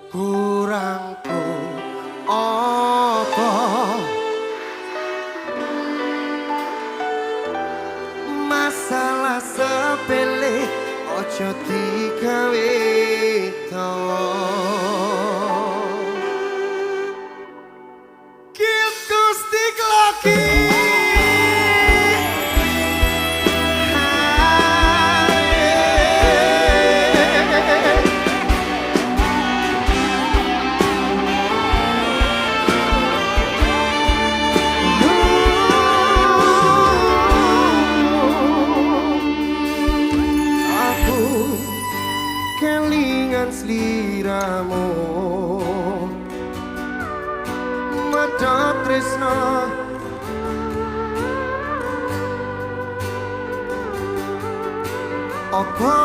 Kurangku apa? Masalah sepele ojo digawe dawa. Gusti Loki. Aku kelingan sliramu, medhot tresno. Apa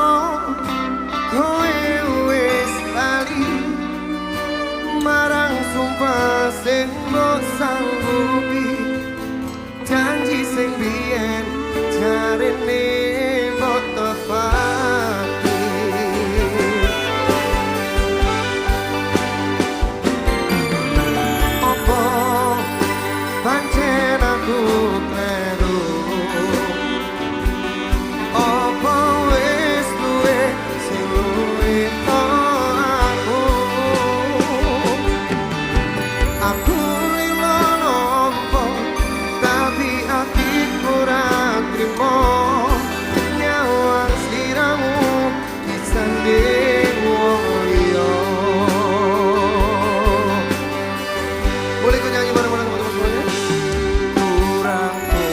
kowe wis lali marang sumpah sing mbok sanggupi, janji sing biyen jarene mbok tepati? Apa pancen aku kleru? Apa wis luwe sing luwe aku? Aku lilo nampa, tapi atiku ora trimo nyawang sliramu disanding wong liya. Boleh ikut nyanyi bareng-bareng, teman-teman semuanya? Kurangku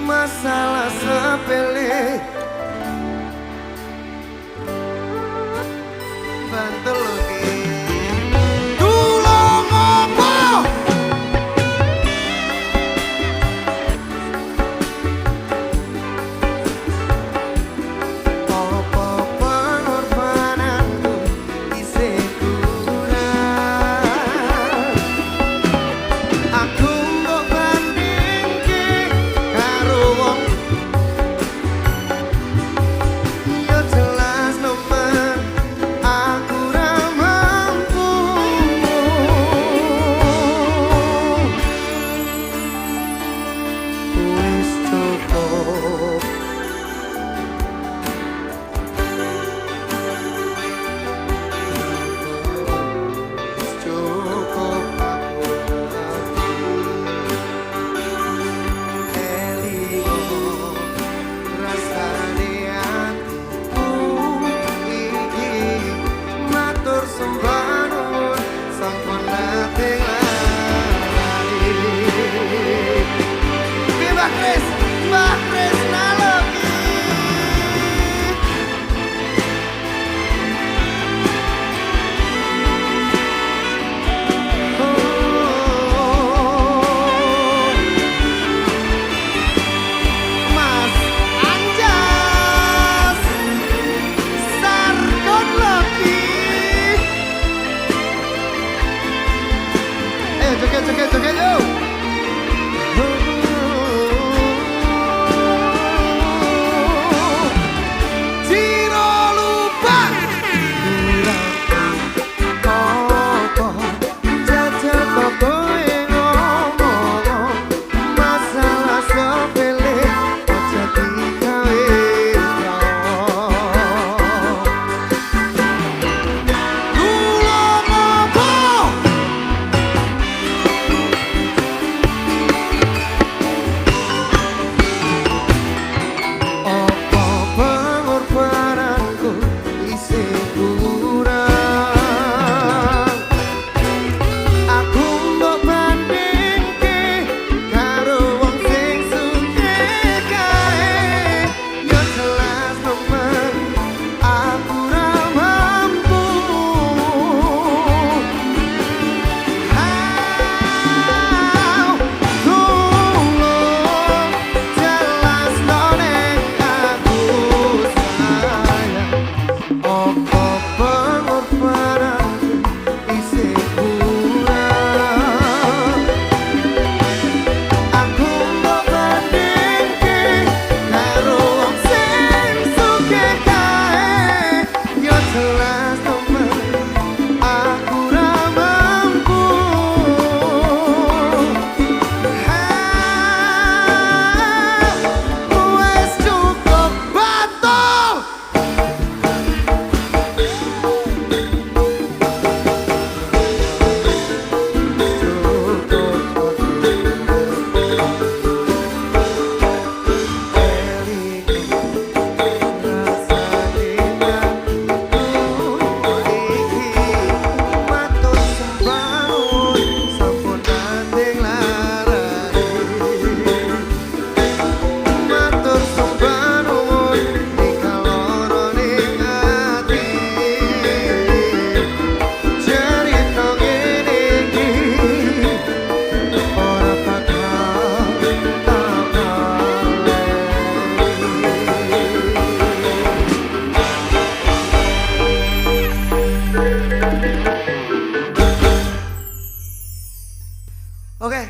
masalah sepele. Bantul lagi. Tulung apa? Apa pengorbananku isih kurang? Aku mbok bandingke karo wong. Oke.